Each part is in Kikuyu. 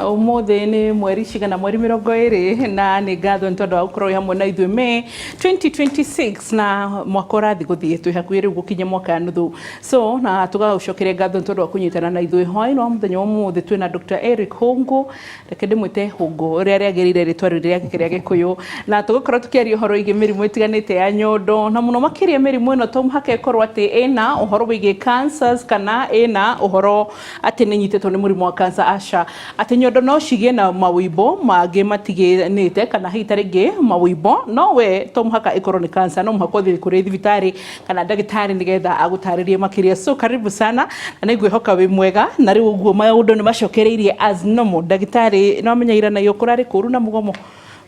Ũmũthĩ nĩ mweri cigana? Mweri 20, na nĩ ngatho nĩ tondũ wa gũkorwo wĩ hamwe na ithuĩ May 2026, na mwaka ũrathiĩ gũthiĩ, twĩ hakuhĩ rĩu gũkinya mwaka nuthu. So na tũgagũcokeria ngatho nĩ tondũ wa kũnyitana na ithuĩ hwaĩ-inĩ wa mũthenya wa ũmũthĩ. Twĩna Dr. Eric Hũngũ, reke ndĩmwĩte Hũngũ ũrĩa rĩagĩrĩire, rĩtwa rĩu rĩake rĩa Gĩkũyũ, na tũgũkorwo tũkĩaria ũhoro wĩgiĩ mĩrimũ ĩtiganĩte ya nyondo, na mũno makĩria mĩrimũ ĩno to mũhaka ĩkorwo atĩ ĩna ũhoro wĩgiĩ cancers kana ĩna ũhoro atĩ nĩ nyitĩtwo nĩ mũrimũ wa cancer. Aca, atĩ nyondo no cigĩe na mawĩimbo mangĩ matiganĩte, kana hihi ta rĩngĩ mawĩimbo, no we to mũhaka ĩkorwo nĩ cancer. No mũhaka ũthiĩ kũrĩ thibitarĩ kana ndagĩtarĩ nĩgetha agũtarĩrie makĩria. So karibu sana, na nĩ ngwĩhoka wĩ mwega, na rĩu ũguo maũndũ nĩ macokereirie as normal. Ndagĩtarĩ, no amenya ira nayo kũrarĩ kũru na mũgomo,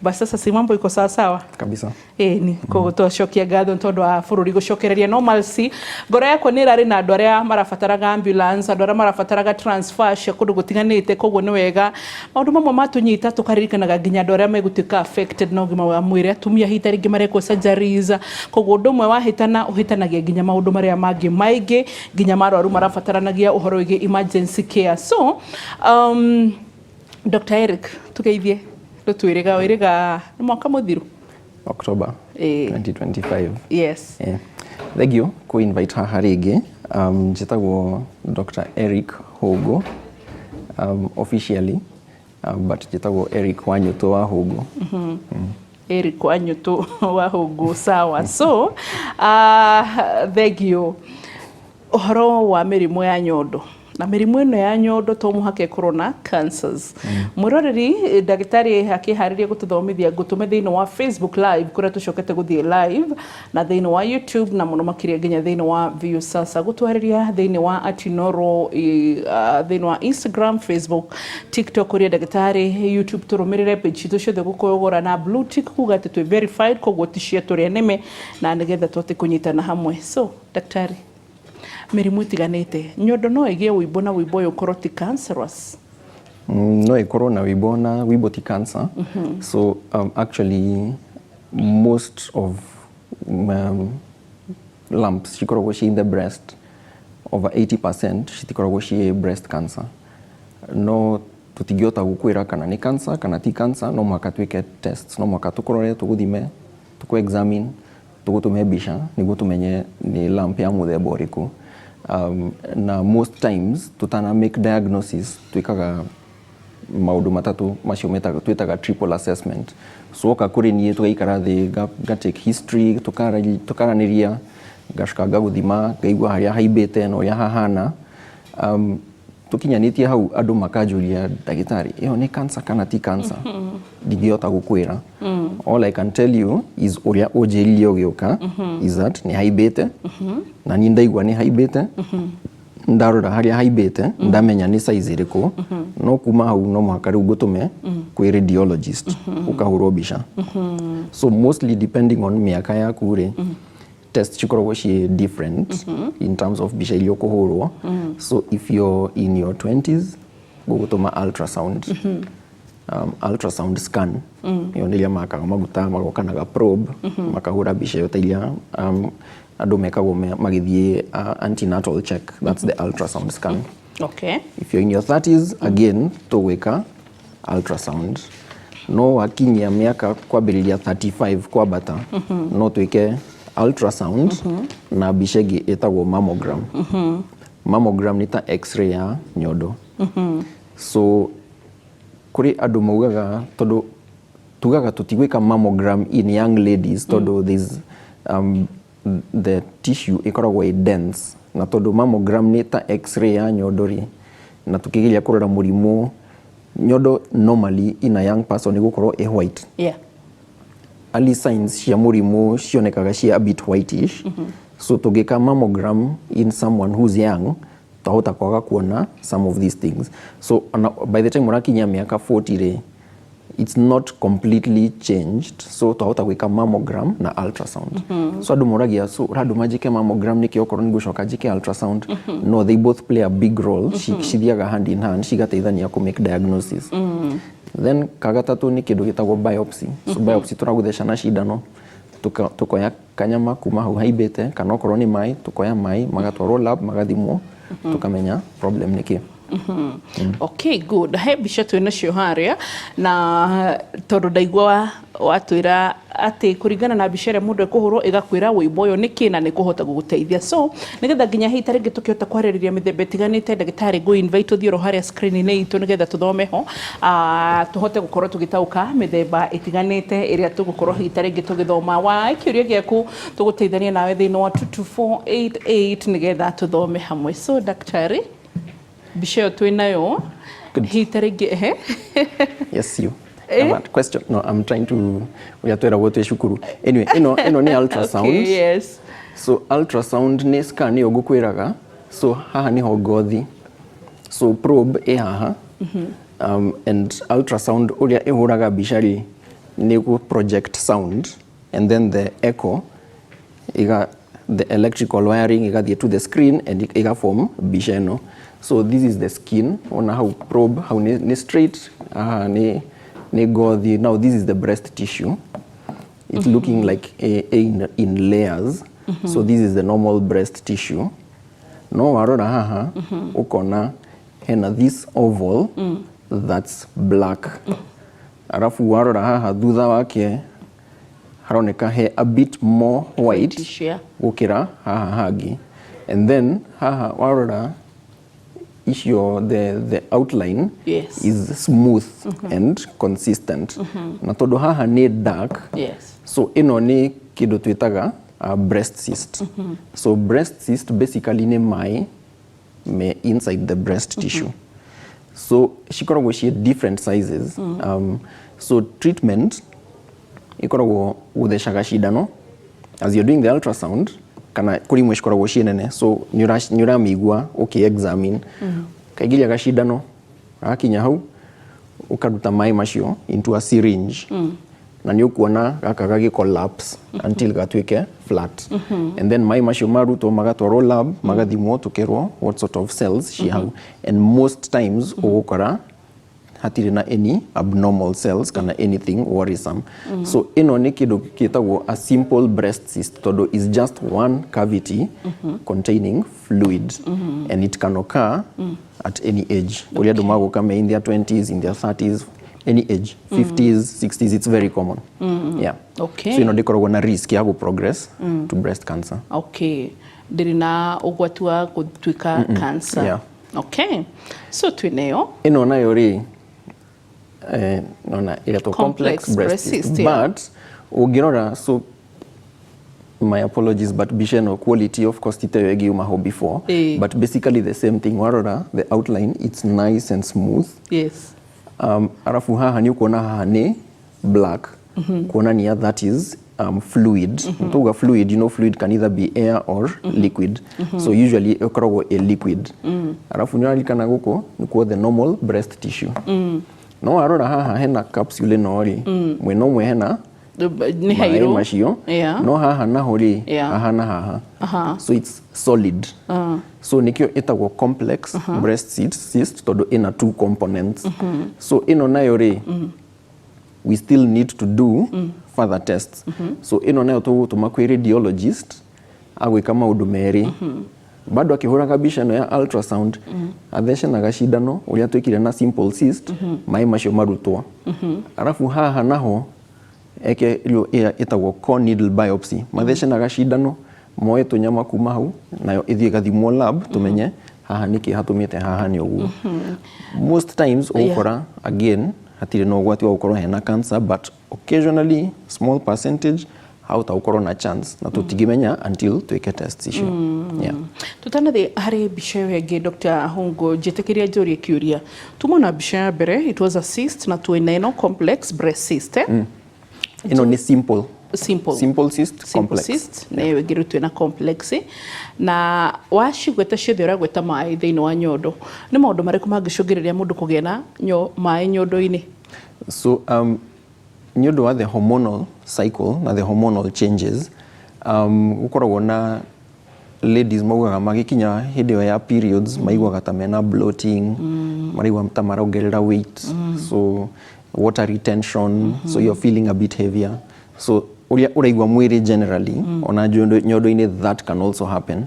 but sasa si mambo iko sawa sawa? Kabisa. Ĩni, koguo twacokia ngatho nĩ tondũ wa bũrũri gũcokereria normalcy. Ngoro yakwa nĩ ĩrarĩ na andũ arĩa marabataraga ambulance, andũ arĩa marabataraga transfer cia kũndũ gũtiganĩte. Koguo nĩ wega maũndũ mamwe matũnyita tũkaririkanaga nginya andũ arĩa megũtuĩka affected na ũgima wa mwĩrĩ, atumia hihi ta rĩngĩ marekwo surgeries. Koguo ũndũ ũmwe wahĩtana ũhĩtanagia nginya maũndũ marĩa mangĩ maingĩ, nginya marwaru marabataranagia ũhoro wĩgiĩ emergency care. So Dr. Eric, tugeithie, tũtwĩrĩga wĩrĩga nĩ mwaka mũthiru. October 2025. Yes. Yeah. Thank you ku invite haha rĩngĩ. Njĩtagwo Dr. Eric Hũngũ officially, but njĩtagwo Eric Wanyũtũ wa Hũngũ. Eric Wanyũtũ wa Hũngũ, sawa. So thank you. Ũhoro wa mĩrimũ ya nyondo, na mĩrimũ ĩno ya nyondo to mũhaka ĩkorwo na cancers. Mwĩroreri, ndagĩtarĩ akĩharĩria gũtũthomithia, ngũtũme thĩinĩ wa Facebook Live kũrĩa tũcokete gũthiĩ live, na thĩinĩ wa YouTube, na mũno makĩria nginya thĩinĩ wa Viusasa, gũtwarĩria thĩinĩ wa Atinoro, thĩinĩ wa Instagram, Facebook, TikTok, kũrĩa ndagĩtarĩ, YouTube. Tũrũmĩrĩre page citũ ciothe gũkũgũra na blue tick, kuga atĩ twĩ verified, koguo ti cia tũrĩa nĩme, na nĩgetha tũhote kũnyitana hamwe. So daktari, mĩrimũ ĩtiganĩte, nyondo no ĩgĩe wũimbo, na wũimbo ũyũ ũkorwo ti cancerous? No ĩkorwo na wimbo, na wimbo ti cancer. So actually most of lumps cikoragwo ci in the breast, over 80% citikoragwo ci breast cancer. No tũtingĩhota gũkwĩra kana nĩ cancer kana ti cancer. No mũhaka twĩke tests, no mũhaka tũkũrore, tũgũthime, tũkũ examine, tũgũtũme mbica nĩguo tũmenye nĩ lump ya mũthemba ũrĩkũ. Na most times tũtana make diagnosis twĩkaga maũndũ matatũ macio twĩtaga triple assessment. So woka kũrĩ niĩ, tũgaikara thĩ, nga take history, tũkaranĩria, ngacoka ngagũthima, ngaigua harĩa haimbĩte na ũrĩa hahana. Tũkinyanĩtie hau, andũ makanjũria, "Ndagĩtarĩ, ĩyo nĩ cancer kana ti cancer?" Ndingĩhota gũkwĩra. All I can tell you is ũrĩa ũnjĩrire ũgĩũka is that nĩ haimbĩte, na niĩ ndaigua nĩ haimbĩte, ndarora harĩa haimbĩte, ndamenya nĩ size ĩrĩkũ. No kuma hau no mũhaka rĩu ngũtũme kwĩ radiologist ũkahũrwo mbica. So mostly, depending on mĩaka yaku rĩ, test cikoragwo ciĩ different in terms of mbica iria ũkũhũrwo. So if you're in your 20s, gũgũtũma ultrasound, ultrasound scan. Ĩyo nĩ ĩrĩa makaga maguta, magoka na ga probe, makahũra mbica ĩyo ta iria andũ mekagwo magĩthiĩ antenatal check. That's the ultrasound scan. If you're in your 30s, again tũgwĩka ultrasound. No wakinyia mĩaka kwambĩrĩria 35 kwambata, no twĩke ultrasound na mbica ĩngĩ ĩtagwo mammogram. Mammogram nĩ ta X-ray ya nyondo. So kũrĩ andũ maugaga, tondũ tugaga tũtigwĩka mammogram in young ladies, tondũ there's the tissue ĩkoragwo ĩ dense, na tondũ mammogram nĩ ta X-ray ya nyondo rĩ, na tũkĩgeria kũrora mũrimũ nyondo, normally in a young person ĩgũkorwo ĩ white. Early signs cia mũrimũ cionekaga cia a bit whitish. So tũngĩka mammogram in someone who's young, twahota kwaga kuona some of these things. So ona, by the time ũrakinyia mĩaka 40 rĩ, it's not completely changed, so twahota gwĩka mammogram na ultrasound. So andũ moragia, "So ũrandũma njĩke mammogram nĩkĩ okorwo nĩ ngũcoka njĩke ultrasound?" No, they both play a big role. Cithiaga hand in hand, cigateithania kũ make diagnosis. Then kagatatũ nĩ kĩndũ gĩtagwo biopsy. So biopsy, tũragũtheca na cindano, tukoya kanyama kuma hau haimbĩte, kana okorwo nĩ maĩ, tukoya maĩ magatwarwo lab, magathimwo, tukamenya problem nĩ kĩ. Okay, good. He mbica twĩ nacio harĩa, na tondũ ndaigua watwĩra atĩ kũringana na mbica ĩrĩa mũndũ ekũhũrwo ĩgakwĩra wũimbo ũyũ nĩ kĩ na nĩ kũhota gũgũteithia. So nĩgetha nginya hihi ta rĩngĩ tũkĩhota kwarĩrĩria mĩthemba ĩtiganĩte, ndagĩtarĩ, ngũ invite ũthiĩ oro harĩa screen-inĩ itũ nĩgetha tũthome ho, tũhote gũkorwo tũgĩtaũka mĩthemba ĩtiganĩte ĩrĩa tũgũkorwo hihi ta rĩngĩ tũgĩthoma. Wa kĩũria gĩaku, tũgũteithania nawe thĩinĩ wa 22488 nĩgetha tũthome hamwe. So daktari, mbica ĩyo twĩ nayo hihi ta rĩngĩ, ehe. Yes, you have a question? No, I'm trying to ũrĩa tweragwo twĩ cukuru. Anyway, ĩno nĩ ultrasound. So ultrasound nĩ scan ĩyo ngũkwĩraga. So haha nĩho ngothi, so probe ĩ haha, and ultrasound ũrĩa ĩhũraga mbica rĩ, nĩ gũ project sound and then the echo iga the electrical wiring igathiĩ to the screen and iga form mbica ĩno. So this is the skin. Ona hau probe hau nĩ straight, haha nĩ ngothi. Now this is the breast tissue. It's looking like a in layers. So this is the normal breast tissue, no warora haha ukona hena this oval that's black. Arafu warora haha thutha wake haroneka he a bit more white whitish, yeah. gukira haha hangi. And then haha warora icio, the outline is smooth and consistent, na tondu haha nĩ dark, so ĩno nĩ kĩndũ twĩtaga breast cyst. So breast cyst basically nĩ maĩ me inside the breast tissue. So cikoragwo ciĩ different sizes. So treatment ikoragwo gũthecaga cindano as you're doing the ultrasound, kana kũrĩ imwe cikoragwo ciĩ nene, so nĩ ũramĩigua ũkĩ examine. Kaingĩria gacindano gakinya hau, ũkaruta maĩ macio into a syringe, na nĩ ũkuona gaka gagĩ collapse until gatuĩke flat. And then maĩ macio marutwo magatwarwo lab, magathimwo, tũkerwo what sort of cells ci hau. And most times ũgũkora hatirĩ na any abnormal cells kana anything worrisome. So ĩno nĩ kĩndũ gĩtagwo a simple breast cyst, tondũ is just one cavity containing fluid, and it can occur at any age. Kũrĩ andũ magũka me in their 20s, in their 30s, any age, 50s, 60s. It's very common, yeah. So ĩno ndĩkoragwo na risk ya gũ progress to breast cancer. Okay, ndĩrĩ na ũgwati wa gũtuĩka cancer. Yeah. Okay, so twĩnayo. Ĩno nayo rĩ, nona ĩretwo complex complex breast breast cyst. Cyst, yeah. But ũngĩrora, so my apologies, but mbica ĩno quality of course ti ta ĩyo ĩngĩ yuma ho before, but basically the same thing. Warora the outline, it's nice and smooth. Arafu haha nĩ ũkuona haha nĩ black, kuonania that is fluid. Tuga fluid, fluid can either be air or liquid, so usually ĩkoragwo a liquid. Arafu nĩ ũraririkana gũkũ nĩkuo the normal breast tissue, no warora haha hena capsule ĩno rĩ, mwena ũmwe hena Nĩ maĩ hairũ macio, no haha naho rĩ, haha na haha, so it's solid. So nikio ĩtagwo complex breast cyst, tondũ ĩna two components. So ĩno nayo rĩ, we still need to do further tests. So ĩno nayo tũgũtũma kwĩ radiologist agwĩka maũndũ merĩ. Bado akĩhũraga mbica ĩno ya ultrasound, athece na gacindano ũrĩa twĩkire na simple cyst, maĩ macio marutwo. Arabu haha naho eke rĩu ĩrĩa ĩtagwo core needle biopsy, mathece na gacindano moe tũnyama kuma hau, nayo ĩthiĩ ĩgathimwo lab tũmenye haha nĩkĩ hatũmĩte haha nĩ ũguo. Most times ũgũkora again hatirĩ na ũgwati wa gũkorwo hena cancer, but occasionally, small percentage, hahota gũkorwo na chance, na tũtingĩmenya until twĩke tests icio, yeah. Tutanathiĩ harĩ mbica ĩyo ĩngĩ, Dr. Hungo, njĩtĩkĩria njũrie kĩũria. Tuma na mbica ya mbere, it was a cyst, na twĩna ĩno complex breast cyst, eh? Ĩno nĩ simple. Simple. Simple cyst. Simple complex. Cyst na ĩyo ĩngĩ rĩu twĩna complex. Na wacigweta ciothe ũragweta maĩ thĩinĩ wa nyondo. Nĩ maũndũ marĩkũ mangĩcũngĩrĩria mũndũ kũgĩa na maĩ nyondo-inĩ? So nĩ ũndũ wa the hormonal cycle na the hormonal changes, gũkoragwo na ladies maugaga magĩkinya hĩndĩ ĩyo ya periods maiguaga ta mena bloating, maraigua ta marongerera weight, so water retention, so you're feeling a bit heavier. So ũrĩa ũraigua mwĩrĩ generally, ona nyondo-inĩ, that can also happen.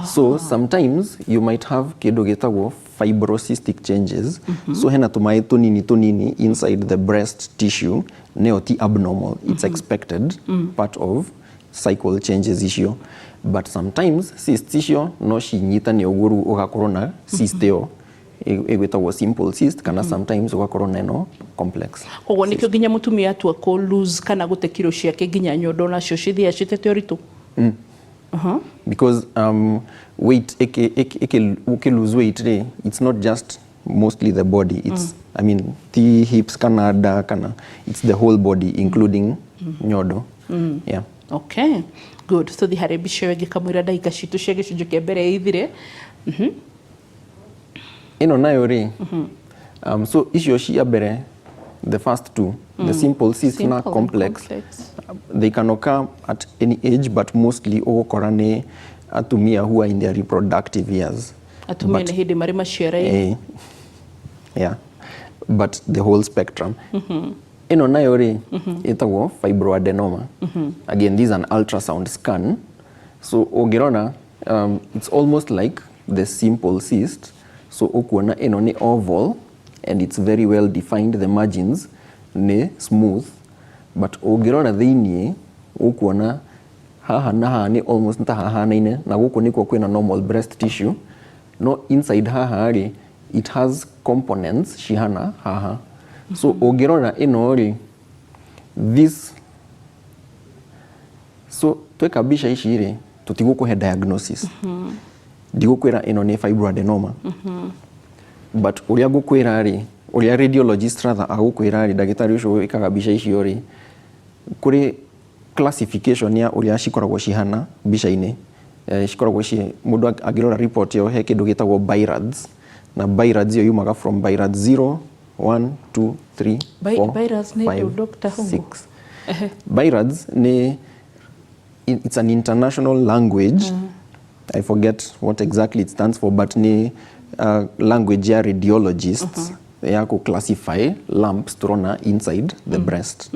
So sometimes you might have kĩndũ gĩtagwo Fibrocystic changes. So hena tũmaĩ tũnini tũnini inside the breast tissue, nĩyo ti abnormal, it's expected, part of cycle changes icio. But sometimes cysts icio no cinyitane ũguo, rĩu ũgakorwo na cyst ĩyo ĩgwĩtagwo simple cyst, kana sometimes ũgakorwo na ĩno complex. Koguo nĩkĩo nginya mũtumia atua kũ lose kana gũte kiro ciake, nginya nyondo nacio cithiaga citete ũritũ. Because weight ĩkĩ lose weight rĩ, it's not just mostly the body, it's I mean, ti hips kana nda kana, it's the whole body including nyondo, yeah. Okay, good. Tũthiĩ harĩ mbica ĩyo ĩngĩ kamũira ndagĩka citũ cia gĩcunjĩ kĩa mbere ithire. Ĩno nayo rĩ, so icio cia mbere, the first two, the simple cyst na Simple and complex, complex. They can occur at any age, but mostly ũgũkora nĩ atumia who are in their reproductive years. Atumia nĩ hĩndĩ marĩ maciara-inĩ. Eh, yeah, but the whole spectrum. Ĩno nayo rĩ, ĩtagwo fibroadenoma. Again, this is an ultrasound scan. So ũngĩrora, it's almost like the simple cyst. So ũkuona ĩno nĩ oval and it's very well defined, the margins nĩ smooth, but ũngĩrora thĩiniĩ ũkuona haha na haha nĩ almost ta hahanaine, na gũkũ nĩkuo kwĩna normal breast tissue, no inside haha rĩ, it has components cihana haha. So ũngĩrora ĩno rĩ, this, so tweka mbica ici rĩ, tũtigũkũhe diagnosis, ndigũkwĩra ĩno nĩ fibroadenoma, but ũrĩa ngũkwĩra rĩ, ũrĩa radiologist rather agũkwĩra rĩ, ndagĩtarĩ ũcio wĩkaga mbica icio rĩ, kũrĩ classification ya ũrĩa cikoragwo cihana mbica-inĩ. Cikoragwo ci mũndũ angĩrora report ĩyo, he kĩndũ gĩtagwo BIRADS, na BIRADS ĩyo yumaga from BIRADS 0, 1, 2, 3, 4, BIRADS nĩ 5, ndũ, Dr. Hungu? 6. BIRADS nĩ, it's an international language. I forget what exactly it stands for, but ni language ya radiologists ya ku classify lumps turona inside the breast.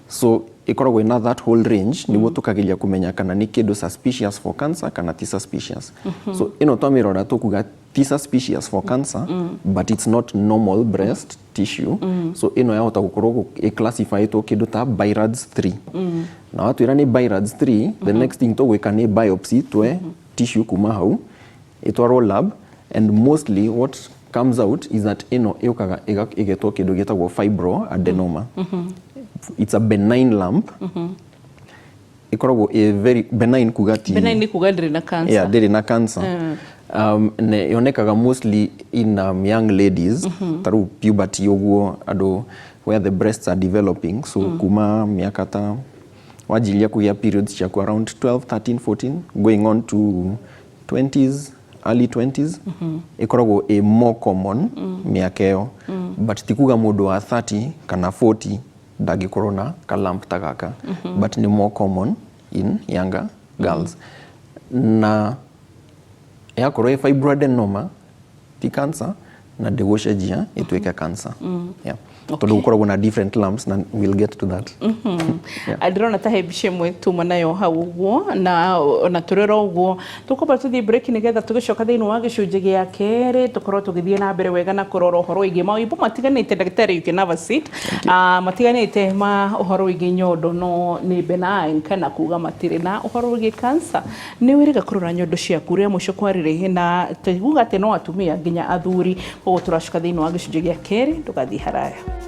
So ikoragwo ina that whole range niguo tukageria kumenya kana ni kindu suspicious for cancer kana ti suspicious. So ino twamirora tukuga ti suspicious for cancer, but it's not normal breast tissue. So ino yahota gukorwo iclassifytwo kindu ta BIRADS 3. Na watwira ni BIRADS 3, the next thing tũgwĩka nĩ biopsy, twe tissue kuma hau ĩtwarwo lab, and mostly what comes out is that ĩno ĩũkaga ĩgetwo kĩndũ gĩtagwo fibroadenoma. It's a benign lump. Ĩkoragwo ĩ very benign, kuga ti Benign nĩ kuga ndĩrĩ na cancer. Yeah, ndĩrĩ na cancer. Na yonekaga mostly in young ladies, ta rĩu puberty ũguo, andũ where the breasts are developing. So kuma mĩaka ta wanjiria kũgĩa periods ciaku around 12, 13, 14, going on to 20s, early 20s, ĩkoragwo ĩ more common mĩaka ĩyo. But ti kuga mũndũ wa 30 kana 40 ndangĩkorwo na kalump ta gaka, but nĩ more common in younger girls. Na yakorwo ĩ fibroadenoma, ti cancer, na ndĩgũcenjia ĩtuĩke cancer, yeah. Tondũ gũkoragwo na different lumps, na we'll get to that. Yeah. Ndĩrona ta he mbica ĩmwe tuma nayo hau ũguo, na tũrĩra ũguo tũkwamba tũthiĩ break nĩgetha tũgĩcoka thĩinĩ wa gĩcunjĩ gĩa kerĩ tũkorwo tũgĩthiĩ na mbere wega na kũrora ũhoro wĩgiĩ mawimbo matiganĩte. Ndagĩtarĩ, you can have a seat. Matiganĩte ma ũhoro wĩgiĩ nyondo, no nĩ benign kana kuga matirĩ na ũhoro wĩgiĩ cancer. Nĩ wĩrĩga kũrora nyondo ciaku rĩa mũico kwarĩrĩ, na tiguga atĩ no atumia, nginya athuri. Koguo tũracoka thĩinĩ wa gĩcunjĩ gĩa kerĩ, ndũgathiĩ haraya.